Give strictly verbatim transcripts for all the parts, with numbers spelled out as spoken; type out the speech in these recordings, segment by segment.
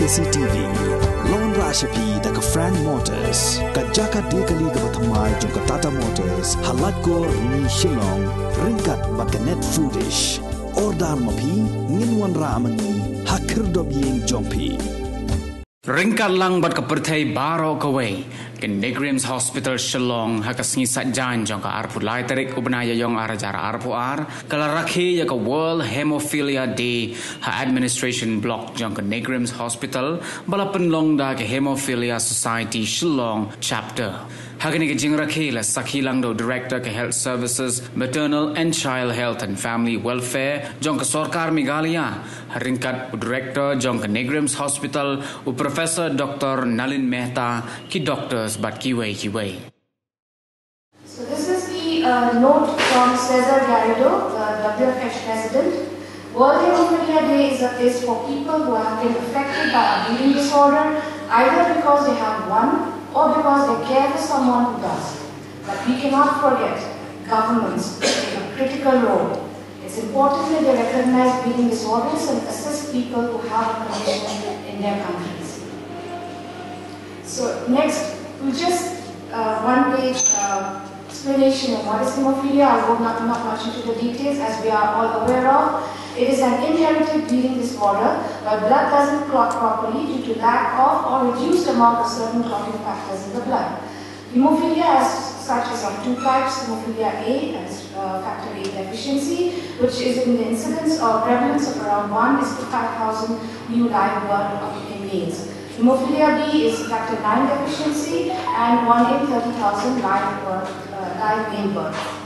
K C T V. Lawan rah sha phi da ka Frank Motors, ka jaka die kali kaba thymmai jong ka Tata Motors, ha Laitkor Rni Shillong, ryngkat bad ka Net Foodish. Order ma phi, ngin wanrah ma ngi ha khyrdop ïing jong phi. Ryngkat lang bad ka pyrthei baroh kawei, ka NEIGRIHMS Hospital Shillong ha ka sngi Saitjaiñ jong ka arphew lai tarik u bnai Ïaïong ar hajar arphew ar, ka la rakhe ïa ka World Hemophilia Day ha Administration Block jong ka NEIGRIHMS Hospital, ba la pynlong da ka Hemophilia Society Shillong Chapter. Ha kane ka jingrakhe la sakhi lang da u Director ka Health Services, Maternal and Child Health and Family Welfare jong ka Sorkar Meghalaya, ryngkat u Director jong ka NEIGRIHMS Hospital, u Professor Doctor Nalin Mehta, ki doctors bad kiwei kiwei. So this is the uh, note from Cesar Garrido, the W F H president. World Hemophilia Day is, a, is for people who have been affected by a bleeding disorder, either because they have one or because they care for someone who does. But we cannot forget governments play a critical role. It's important that they recognize bleeding disorders and assist people who have a condition in their countries. So next, we'll just uh, one page uh, explanation of what is hemophilia. I'll go not, not much into the details, as we are all aware of. It is an inherited bleeding disorder where blood doesn't clot properly due to lack of or reduced amount of certain clotting factors in the blood. Hemophilia as such is of two types: hemophilia A, that is uh, factor A deficiency, which is in the incidence or prevalence of around one is to five thousand new live birth in males. Hemophilia B is factor nine deficiency and one in thirty thousand live birth, uh, live male birth.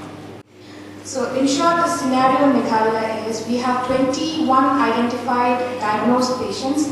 So in short, the scenario in Meghalaya is we have twenty-one identified diagnosed patients,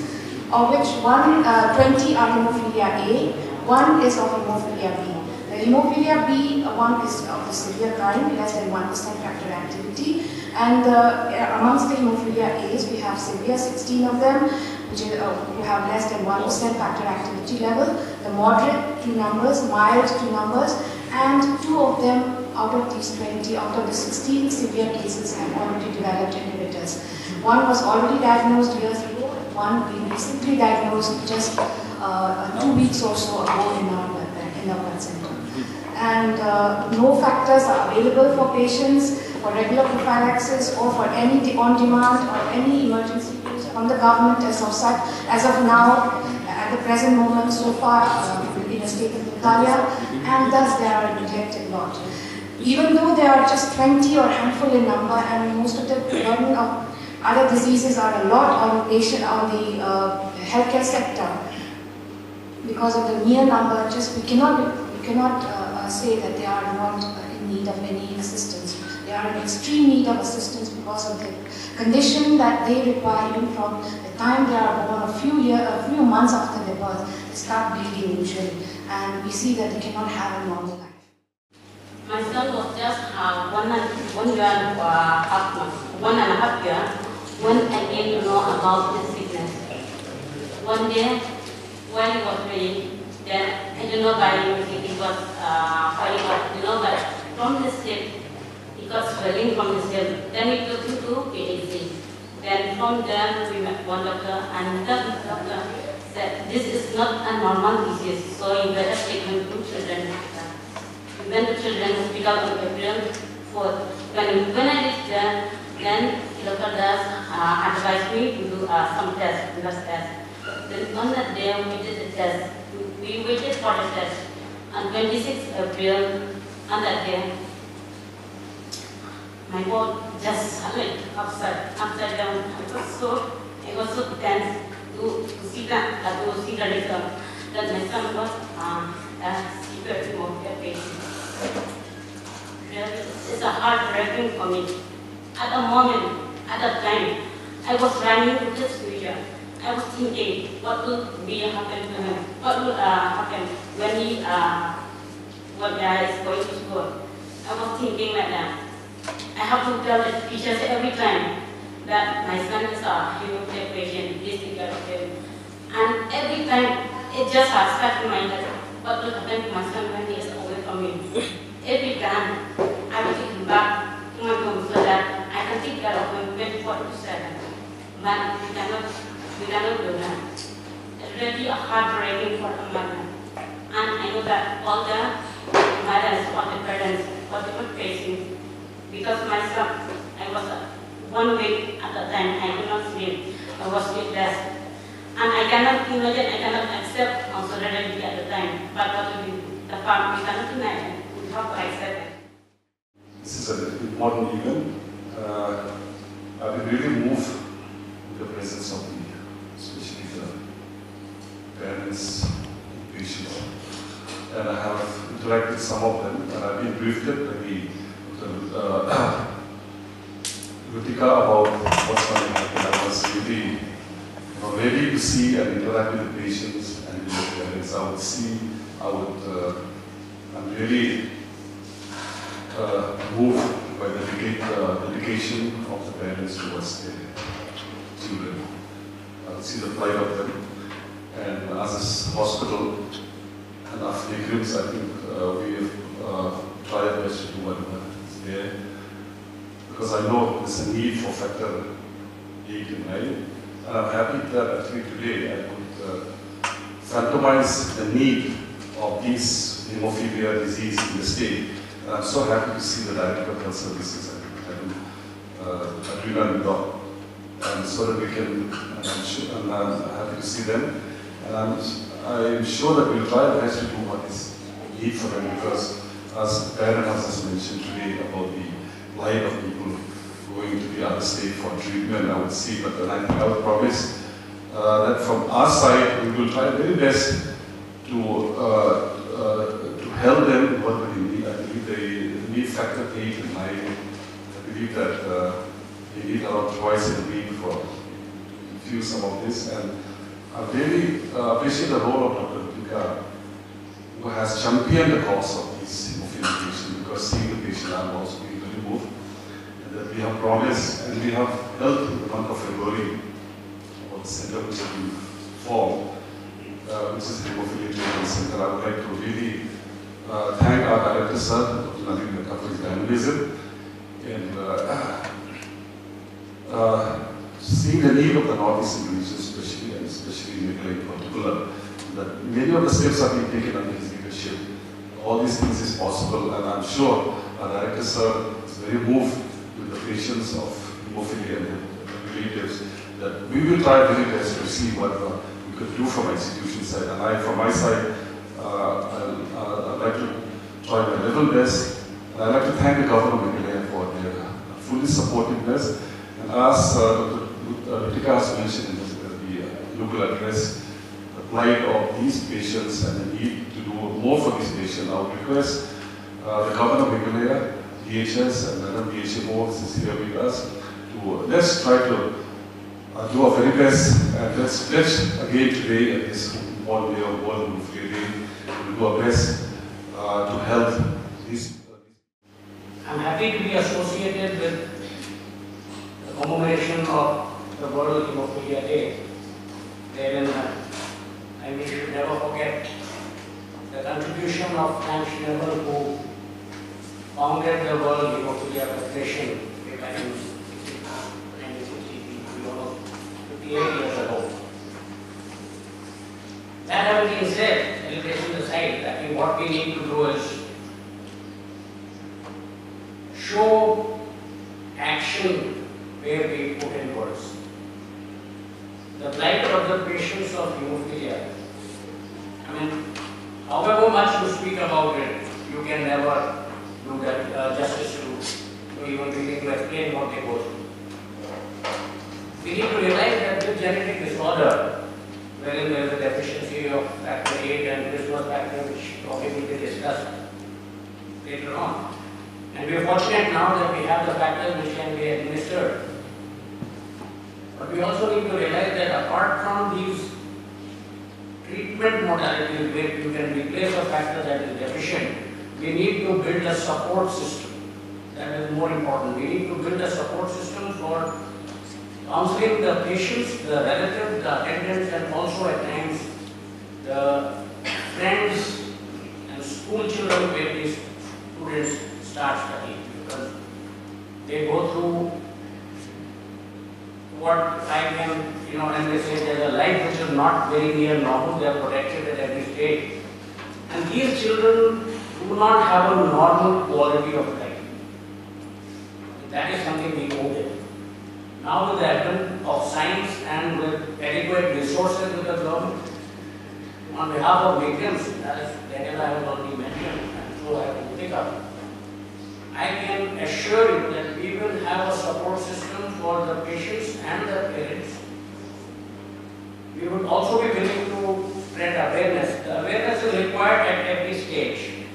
of which one, uh, twenty are hemophilia A, one is of hemophilia B. The hemophilia B, uh, one is of the severe kind, less than one percent factor activity, and uh, amongst the hemophilia A's, we have severe, sixteen of them, which is, uh, who have less than one percent factor activity level, the moderate, two numbers, mild, two numbers, and two of them out of these twenty, out of the sixteen severe cases, have already developed inhibitors. One was already diagnosed years ago, one we recently diagnosed just uh, two weeks or so ago in our blood bank, in our blood center. And uh, no factors are available for patients for regular prophylaxis or for any de- on demand or any emergency use from the government as of such, as of now, at the present moment, so far uh, in the state of Meghalaya, and thus they are a neglected lot. Even though they are just twenty or handful in number, and most of the burden of other diseases are a lot on the patient, on the uh, healthcare sector, because of the mere number, just we cannot, we cannot uh, uh, say that they are not uh, in need of any assistance. They are in extreme need of assistance because of the condition that they require. Even from the time they are born, a few year, a few months after their birth, they start bleeding usually, and we see that they cannot have a normal life. My son was just uh, one and one year and uh, half month, one and a half year, when I came to know about this sickness. One day, while he was praying, then I don't know by mistake he was uh, falling off, you know, but from the step, he got swelling from the step. Then we took him to K H C. Then from there, we met one doctor, and that doctor said, "This is not a normal disease, so you better take him to children hospital." We went to Children's Hospital on April fourth. When, when I reached there, then the doctor just uh, advised me to do uh, some test, blood test. Then on that day, we did the test. We waited for the test. On twenty-sixth April, on that day, my God, just like upside, upside down. I was so, I was so tense to, to see that, uh, to see the result. That my son was uh, a secret hemophilia patient. Really, it's a heartbreaking for me. At the moment, at that time, I was running to this future. I was thinking, what will be happen to him? What will uh, happen when he uh, what uh, is going to school? I was thinking like that. I have to tell the teachers every time that my son is a hemophilia patient, please take care of him. And every time it just has stuck in my head, what will happen to my son when he is away from me? Every time I will take him back to my home so that I can take care of him twenty-four into seven. But we cannot, we cannot do that. Really a heartbreaking for a mother. And I know that all the mothers, all the parents, what they were facing. Because myself, I was uh, one week at the time, I could not sleep. I was sleepless. And I cannot imagine, I cannot accept also reality at the time. But what to do? The family cannot deny it. We have to accept it. This is an important event. Uh, I've been really moved with the presence of the, especially the parents and patients. And I have interacted with some of them, and I've been briefed by the, the uh, Ritika about what's going to happen. I was really, you know, ready to see and interact with the patients and with the parents. I would see, I would, uh, I'm really uh, moved by the dedica- uh, dedication of the parents towards their children. I could see the pride of them. And as a hospital and as pilgrims, I think uh, we have uh, tried our best to do whatever is there. Because I know there's a need for factor eight and nine. And I'm happy that actually today I could uh, phantomize the need of this hemophilia disease in the state. And I'm so happy to see the Director of Health Services, I think, uh, Adrina Doc. And so that we can, and I'm, sure, and I'm happy to see them. And I'm, I'm sure that we'll try the best to do what is need for them because, as Darren has just mentioned today about the plight of people going to the other state for treatment, I would see, but then I think I would promise uh, that from our side, we will try very best to, uh, uh, to help them in whatever they need. I believe they need factor eight and nine. I believe that uh, they need around twice a week for infuse some of this. And I really uh, appreciate the role of Doctor Ritika, who has championed the cause of these hemophilia patients, because seeing the patient, I'm also being very moved. And that we have promised and we have held in the month of February about the center which has been formed, uh, which is Hemophilia Treatment Center. I would like to really uh, thank our director, sir, Doctor Naveen Mehta, for his dynamism. And uh, uh, seeing the need of the Northeastern region, especially, and especially Meghalaya in particular, that many of the steps are being taken under his leadership. All these things is possible, and I'm sure our director, sir, is very moved with the patients of hemophilia and their relatives, that we will try very best to see what uh, we could do from our institution side. And I, from my side, uh, I'll, uh, I'd like to try my level best. And I'd like to thank the government of Meghalaya for their fully supportiveness. And as uh, Doctor Ritika has mentioned in the, the uh, inaugural address, the plight of these patients and the need to do more for these patients, I would request uh, the governor of Meghalaya, D H S, and Madam D H M O, since here with us, to let's try to uh, do our very best, and let's pledge again today at this important day of World Hemophilia Day, we'll do our best uh, to help these. I'm happy to be associated with the commemoration of the World Hemophilia Day, wherein uh, and we should never forget the contribution of Frank Schnabel, who founded the World Hemophilia Federation way back in nineteen sixty-three, almost fifty-eight years ago. That having been said, celebration aside, I think what we need to do is show action where we put in words. The plight of the patients of hemophilia, I mean, however much you speak about it, you can never do that uh, justice to, to even begin to explain what they go through. We need to realize that this genetic disorder, wherein there is a deficiency of factor eight and Christmas factor, which probably will be discussed later on. And we are fortunate now that we have the factors which can be administered. But we also need to realize that apart from these treatment modalities where you can replace a factor that is deficient, we need to build a support system. That is more important. We need to build a support system for counseling the patients, the relatives, the attendants, and also at times the friends and school children where these students start studying, because they go through What I can, you know, and they say there's a life which is not very near normal, they are protected at every stage. And these children do not have a normal quality of life. That is something we owe them. Now, with the advent of science and with adequate resources with the government, on behalf of victims, as Daniela has already mentioned, and so I will pick up, I can assure you that we will have a support system for the patients and the parents. We would also be willing to spread awareness. The awareness is required at every stage.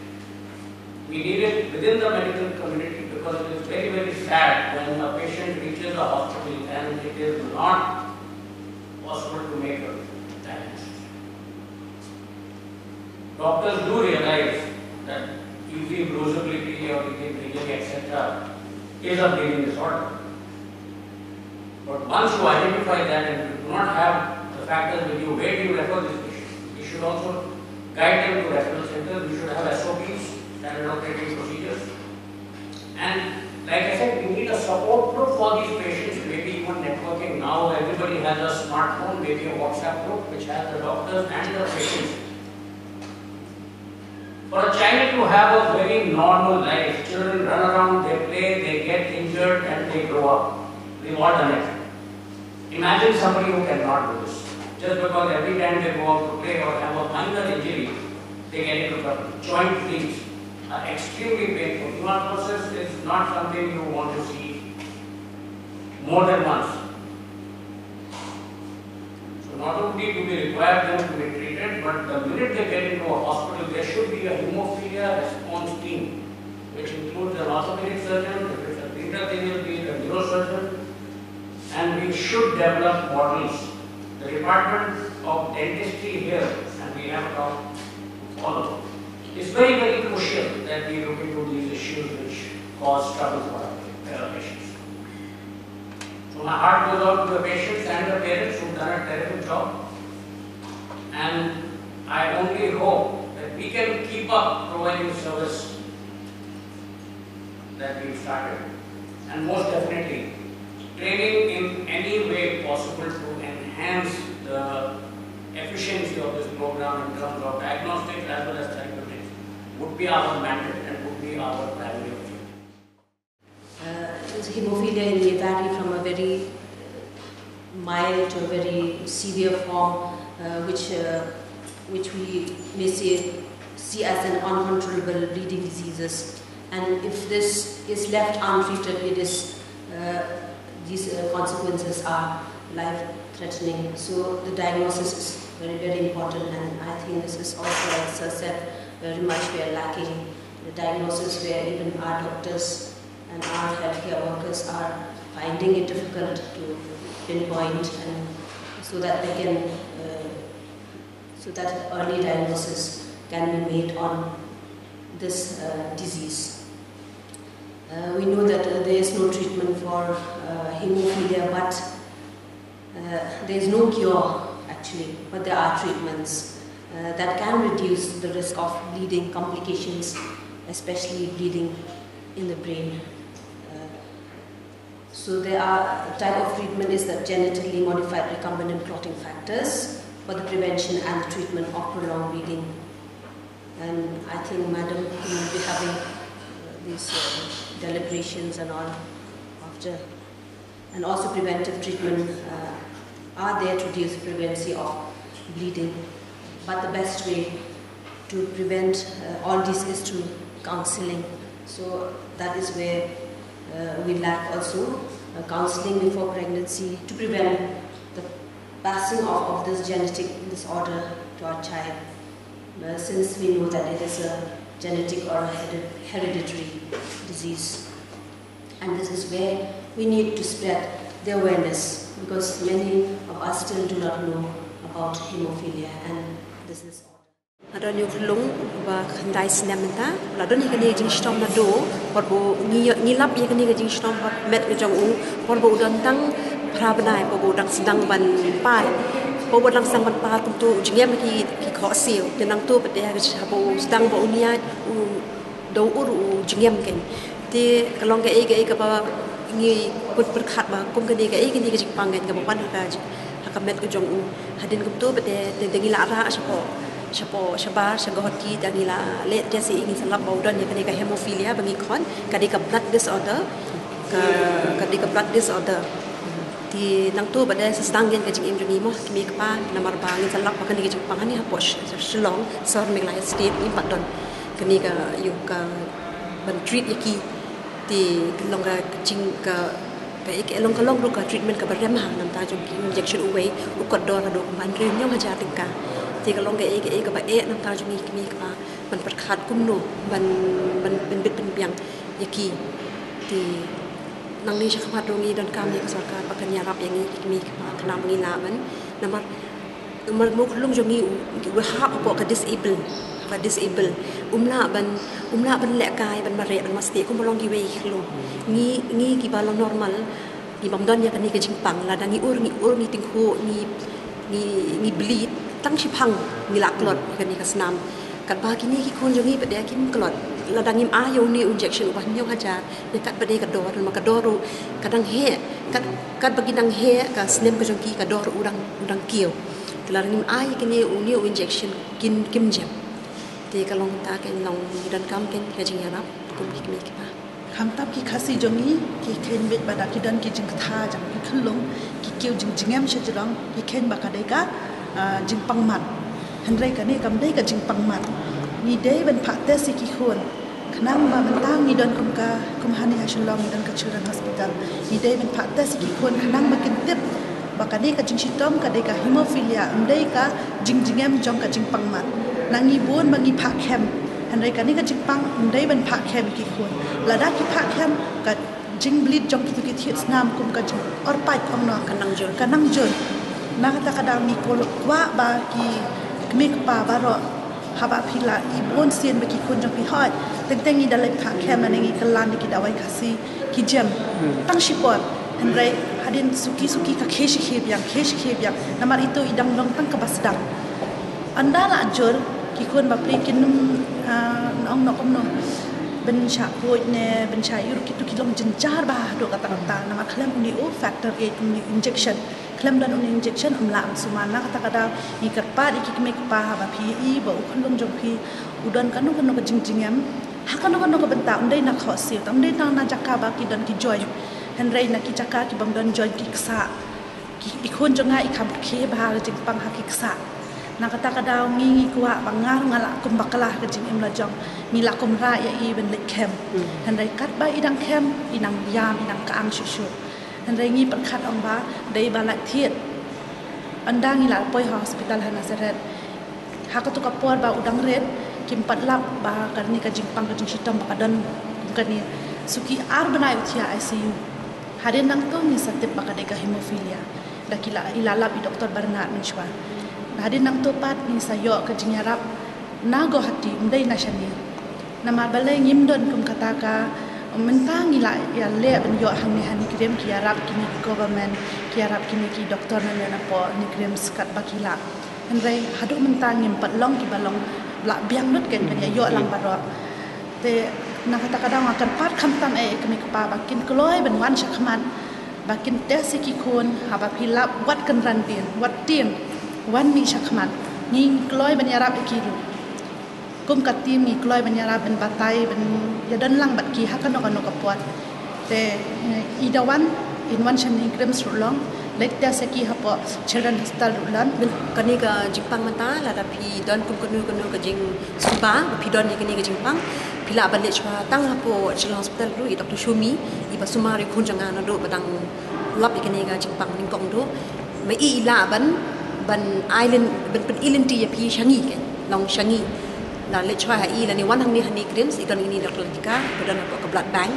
We need it within the medical community because it is very, very sad when a patient reaches a hospital and it is not possible to make a diagnosis. Doctors do realize that easy bruisability or easy bleeding, et cetera, is a bleeding disorder. But once you identify that and you do not have the factors with you, where do you refer this patient? You should also guide them to referral centers. We should have S O Ps, standard operating procedures. And like I said, we need a support group for these patients, maybe even networking. Now everybody has a smartphone, maybe a WhatsApp group which has the doctors and the patients. For a child to have a very normal life, children run around, they play, they get injured, and they grow up. We've all done it. Imagine somebody who cannot do this. Just because every time they go out to play or have a minor injury, they get into trouble. Joint pains are extremely painful. Hemoptysis is not something you want to see more than once. So not only do we require them to be treated, but the minute they get into a hospital, there should be a hemophilia response team, which includes an orthopedic surgeon, if it's a pediatrician, will be the neurosurgeon, and we should develop models. The Department of Dentistry here, and we have a talk to follow, is very, very crucial that we look into these issues which cause trouble for our uh, patients. So my heart goes out to the patients and the parents who've done a terrible job. And I only hope that we can keep up providing service that we've started. And most definitely, training in any way possible to enhance the efficiency of this program in terms of diagnostics as well as therapeutics would be our mandate and would be our primary objective. Uh, hemophilia may vary from a very mild to a very severe form, uh, which uh, which we may say see as an uncontrollable bleeding diseases. And if this is left untreated, it is uh, these uh, consequences are life-threatening. So the diagnosis is very, very important, and I think this is also, as I said, very much we are lacking the diagnosis where even our doctors and our healthcare workers are finding it difficult to pinpoint, and so that they can, uh, so that early diagnosis can be made on this uh, disease. Uh, we know that uh, there is no treatment for uh, hemophilia, but uh, there is no cure actually, but there are treatments uh, that can reduce the risk of bleeding complications, especially bleeding in the brain. Uh, so there are type of treatment is that genetically modified recombinant clotting factors for the prevention and the treatment of prolonged bleeding. And I think, Madam, we will be having uh, these uh, deliberations and all after. And also preventive treatment uh, are there to reduce frequency of bleeding. But the best way to prevent uh, all this is through counseling. So that is where uh, we lack also uh, counseling before pregnancy to prevent the passing of, of this genetic disorder to our child, uh, since we know that it is a genetic or a hereditary disease. And this is where we need to spread the awareness, because many of us still do not know about hemophilia and this disorder. Adon yu klung ba khandai snem mynta la don hi kane jingshitom na do por bo ngi ngi lap ya kane jingshitom ba met ka jong u por bo u don tang phra bnai por bo dang sdang ban par por bo dang sdang ban par kum tu jingem ki ki kho siu te nang tu ba te ha ka bo sdang ba u nia u do ur u jingem ken te ka long ka ei ka ei ka ba Ngi pyrkhat ba kum kane ka, eh, kane ka jingpang kan kaba wan ha ka, ha ka met ka jong u. Hadien kumto pat te, te ngi la rah shapoh, shapoh shabar sha Guwahati, te ngi la leh test, eh, ngin sa lap ba u don ïa kane ka hemophilia ba ngi khot, ka dei ka blood disorder, ka, ka dei ka blood disorder. Te nangto pat te sa sdang ïa ka jingim jong ngi mo, kmie kpa, namar ba ngin sa lap ba kane ka jingpang hangne hapoh Sh-, Shillong, sor Meghalaya State, ngim pat don kane ka, ïoh ka ban treat ïa ki. Te ka long ka jing ka, ka, ka long, ka long ruh ka treatment kaba rem ha, namar ta jong ki injection uwei u kot dor haduh kumba hynriew hynñiew hajar tyngka. Te ka long ka, ka, kaba eh namar ta jong ngi kmie kpa ban pyrkhat kumno ban, ban, ban bit ban biang ïa ki. Te nangne shakhmat ruh ngi donkam ïa ka sorkar ba kan ïarap ïa ngi kmie kpa khnang ba ngin lah ban, namar Namar u khyllung jong ngi u, u hap hapoh ka disable, ka disable. Um lah ban, um lah ban lehkai, ban mareh, ban masti kumba long kiwei ki khyllung. Ngi, ngi kiba long normal, ngi bym don ïa kane ka jingpang, lada ngi ur, ngi ur, ngi tyngkhuh, ngi, ngi, ngi bleed, tang shiphang ngi la klot ïa kane ka snam. Katba kine ki khun jong ngi pat de kim klot. Lada ngim ai ïa une u injection uba hynñiew hajar, ïa katba dei ka dor, namar ka dor ruh ka dang heh, kat, katba ki dang heh ka snem ka jong ki, ka dor ruh u dang, u dang kiew. Te lada ngim ai ïa kine une u injection kin, kim jep. Te ka long ta, kan long ngi donkam kan ka jingïarap kum ki kmie ki kpa. Khamtam ki Khasi jong ngi ki kheiñ beit ba da ki don ki jingktha jong ki khyllung, ki kiew jingjngem shajrong, ki kheiñ ba ka dei ka, ah, jingpang mat. Hynrei kane kam dei ka jingpang mat. Ngi dei ban phah test ïa ki khun. Khnang ba mynta ngi don kum ka, kum hangne ha Shillong ngi don ka Children Hospital. Ngi dei ban phah test ïa ki khun khnang ba kin tip ba kane ka jingshitom ka dei ka hemophilia, ym dei ka jingjngem jong ka jingpang mat. Na ngi bun ba ngi phah khem. Hynrei kane ka jingpang ym dei ban phah khem ïa ki khun. Lada ki phah khem, ka jingbleed jong kito ki thied snam kum ka jingorpait ong noh. Ka nang jur. Ka nang jur. Na kata ka daw ngi kwah ba ki kmie kpa baroh haba phi la i bun sien ba ki khun jong phi hoi. Teng teng ngi da leit phah khem lane ngi kylla da ki dawai Khasi ki jem. Hmm. Tang shipor. Hynrei hadien suki suki ka khie shi khie biang, khie shi khie biang. Namar ito i dang long tang kaba sdang. Ynda la jur ki khun bapli kin, ah, ong noh kumno. Ban shah khuid ne, ban shah ïuh, kito ki long jynjar bha haduh katta katta. Namar khlem une u factor eight, une u injection. Khlem don une u injection ym lah ban sumar. Na kata ka daw ngi kyrpad ïa ki kmie kpa haba phi i ba u khyllung jong phi u don kano kano ka jingjngem. Ha kano kano ka bynta, ym dei na khohsiew, ym dei tang na jaka ba ki don ki joint. Hynrei na ki jaka ki bym don joint ki ksah. Ki, i khun jong nga i kham rkhie bha ka jingpang ha ki ksah. Na kata ka daw ngi, ngi kwah ba nga ruh nga lah kum bakla ha ka jingim la jong. Ngi lah kum rah ïa i ban leit khem. Hmm. Hynrei katba i dang khem, i nang ïam, i nang kyang shuh shuh. Hynrei ngi pyrkhat ong ba dei ba lait thied. Ynda ngi la poi ha hospital ha Nazareth, ha kato ka por ba u dang rit, kim pat lap ba kane ka jingpang ka jingshitom ba ka don kum kane. Suki ar bnai u thiah I C U. Hadien nangto ngi sa tip ba ka dei ka hemophilia. Da ki la, i la lap i Doktor Bernard mynshuwa. Hadien nangto pat ngi sa ïoh ka jingïarap na Guwahati, ym dei na shane. Namar balei ngim don kum kata ka, mynta ngi la ïaleh ban ïoh hangne ha NEIGRIHMS, ki ïarap kine ki government, ki ïarap kine ki doktor na, na, napoh NEIGRIHMS katba ki lah. Hynrei haduh mynta ngim pat long kiba long, lah biang lut kan, kan ïa ïoh lang baroh. Te na kata ka daw nga kyrpad khamtam eh ïa ki kmie ki kpa ba kin kloi ban wan shakhmat, ba kin test ïa ki khun, haba phi lap wat kynran tieng, wat tieng, wan mih shakhmat. Ngi kloi ban ïarap ïa ki ruh. Kum ka team ngi kloi ban ïarap, ban batai, ban ïadon lang bad ki ha kano kano ka por. Te, eh, i da wan, in wan sha NEIGRIHMS ruh long, leit test ïa ki hapoh Children Hospital ruh long. Kane ka jingpang mynta, lada phi don kum kano kano ka jingsuba ba phi don ïa kane ka jingpang, phi lah ban leit shuwa tang hapoh Children Hospital ruh, i Doktor Shumi, iba sumar ïa u khun jong nga naduh ba dang lap ïa kane ka jingpang nyngkong duh. Ma i i lah ban, ban ai lyn, ban pyni lynti ïa phi sha ngi kan. Long sha ngi. Lada leit shuwa ha i lane wan hangne ha NEIGRIHMS, i don ine i Doktor Latika, ba don hapoh ka blood bank.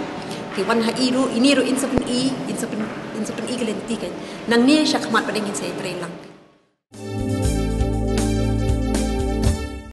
Te wan ha i ruh, ine ruh in sa pyni, in sa pyni, in sa pyni ka lynti kan. Nangne shakhmat pat ngin sa ïatrei lang.